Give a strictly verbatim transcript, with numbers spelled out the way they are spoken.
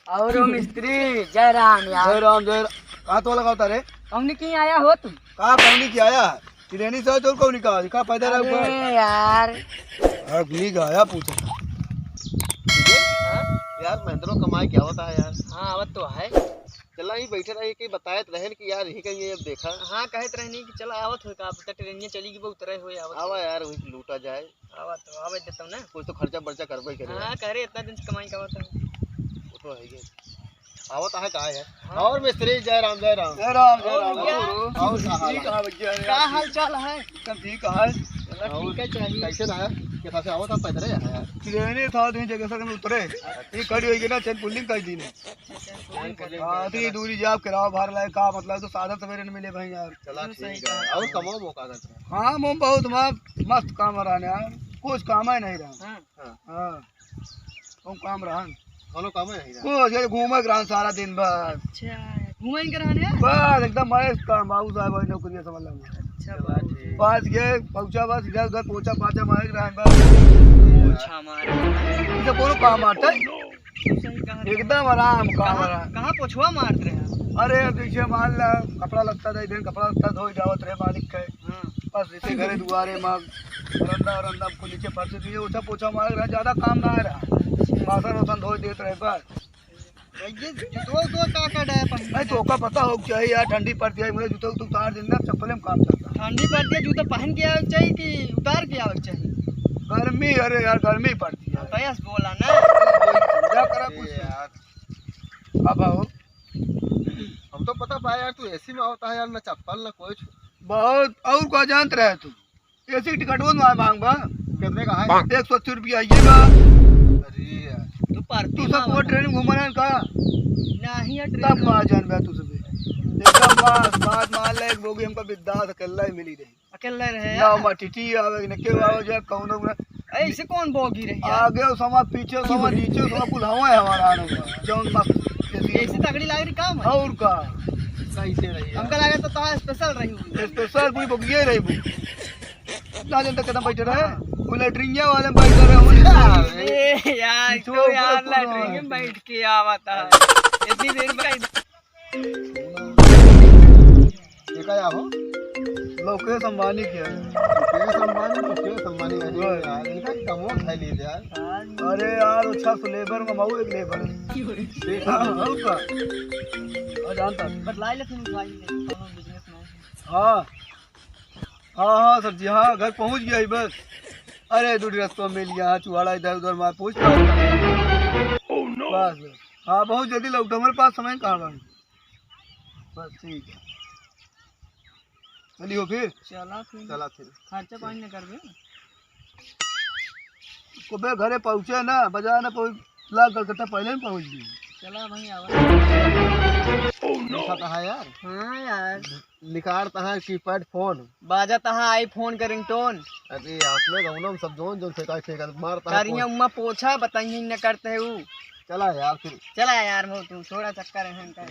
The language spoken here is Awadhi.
और वो मिस्त्री, जय राम यार। जय राम, जय राम। कहाँ तो लगावता रे? कौनी की आया हो तू? कहाँ कौनी की आया? त्रिवेणी से चल कौनी का, का फायदा रहा ऊपर? अरे यार। अगली गाया पूछा। हाँ? यार, महेंद्रो कमाए क्या होता है यार? हाँ, आवत तो है। चला, ही बैठे रहे कि बताए तो रहन कि यार, यही कहीं अब देखा। हाँ, कहत रहनी कि चला, आवत हो का, अब तक ट्रेनिया चली गई, बहुत उतरे हुए आवत आवा हो। यार, वही लूटा जाए। आवा तो, आवे देता ना। कुछ तो खर्चा बर्चा करबे करे। हाँ, करे, इतना दिन से कमाई का होता है। वो तो है ही। आवत है का है? हाँ। और मिस्त्री, जय राम, जय राम। जय राम, जय राम। और भैया? और का हाल ठीक है? है भैया, का हाल चाल है? एकदम ठीक है। चलो, और ठीक है, चाहिए। कैसे रहा? कैसा से आवत है पैदल है यार? ट्रेने था, तो जगह से उतरे। ये खड़ी होई गई ना, चैन पुलिंग कर दी ने। हाँ, तो ये दूरी जाप कराओ, भार लाए का मतलब, तो साधन सवेरे न मिले भाई यार। चला, ठीक है। और कमाओ मौका करते हैं। हाँ, मम बहुत म-, मस्त काम रहने यार, कुछ काम ही नहीं रहा। हाँ। हाँ। हाँ, कौन काम रहन? कौनो काम ही नहीं रहा। कुछ ये घूमे के रहन सारा दिन भर। अच्छा, घूमे के रहन है? बस एकदम मस्त काम, बाबू साहब वही नौकरी है, समझ लो। अच्छा, चला, बाबू। ठीक। बस ये पहुँचा, बस इधर उधर पहुँचा पाचा मारे के रहन बस। अच्छा, मारे। इसे कोनो काम आता है? सही कहा। एकदम आराम काम कहाँ, रहा। कहाँ पोछवा मारत रहे आप? अरे, अब जैसे मान ला, कपड़ा लत्ता दे देन, कपड़ा लत्ता धोई जावत रहे मालिक के। हाँ। बस इसे घरे दुआरे में बरंदा वरंदा को नीचे फर्श दिए, ओछा पोछा मारे रहा, ज्यादा काम ना रहा। बासन ओसन धोई देत रहे बस। ये जूतवा उतवा का का डाय पहन? भाई, तो ओका पता हो क्या है यार, ठंडी पड़ती है, मुझे जूता उतार देना, चप्पल में काम चलता है। ठंडी पड़ती है, जूता पहन के आवे के चाहिए कि उतार के आवे के चाहिए? गर्मी, अरे यार, गर्मी पड़ती है। तो यस बोला ना। क्या करा कुछ यार। अब आओ। हम तो पता पाया यार, तू एसी में होता है यार, ना चप्पल ना कुछ। बहुत, और का जानत रहे तू? एसी की टिकट वो मार मांग बा। कितने का है? एक सौ अस्सी रुपया ये बा। अरे यार। तो पार्टी तू सब में वो ट्रेन घूम रहे हैं का? नहीं यार, तब ट्रेन बात जान बा तू सबे। एकदम बात, बात मान ले, एक बोगी हमका बिंदास अकेला ही मिली रही। अकेला रहे ना, यार। मा टीटी आवे, न केहू आवे, जा कौनो ना। ऐसे कौन बोगी रही यार? आगे समा, पीछे समा, नीचे समा, कुल हवा है हमारा आने में। जौन मस्त एसी ऐसी तगड़ी लाग रही काम है। और का? सही से रही यार। हमका लगा तो तोहार स्पेशल रही हुई। स्पेशल पूरी बोगिए रही बू। ना जनता कदम बैठे रहे। हाँ। वो लेटरिंगिया वाले में बैठे रहे, वो अरे यार, पीछे तो ऊपर यार कुल लेटरिंग में बैठ के आवा था। इतनी देर में ये का हो? मुकेश अंबानी के है। मुकेश अंबानी, मुकेश अंबानी, अरे हाँ। यार, इनका कमो खाई लीजिए यार। अरे यार, अच्छा से लेबर में मऊ एक लेबर है। ठीक है। हाँ, और का? और जानता है। बतलाई ले फिर भाई, कौनो बिजनेस में। हाँ। हाँ, हाँ, सर जी, हाँ, घर पहुँच गया ही बस। अरे, दूर रस्तों में लिया, चुहाड़ा इधर उधर मार पूछ पास। बस, बस। हाँ, बहुत जल्दी लौट, हमारे पास समय कहाँ बा? बस, ठीक है। चलियो फिर। चला फिर। चला फिर। खर्चा पानी न करबे। कबे घरे पहुँचे ना, बाजार ना पहुँच, लाग कलकत्ता पहले ही पहुँच गई। चला भाई, आवा। ऐसा तो है यार। हाँ यार। निकार तहाँ कीपैड फोन। बाजा तहाँ आईफोन का रिंगटोन। अरे, अपने गौनम सब जोन जोन फेंका फेंका मार तहाँ करिया फोन। उम्मा पोछा, बताइए न करते हैं ऊ। चला यार फिर। चला यार, मो तू छोड़ा चक्कर है इनका।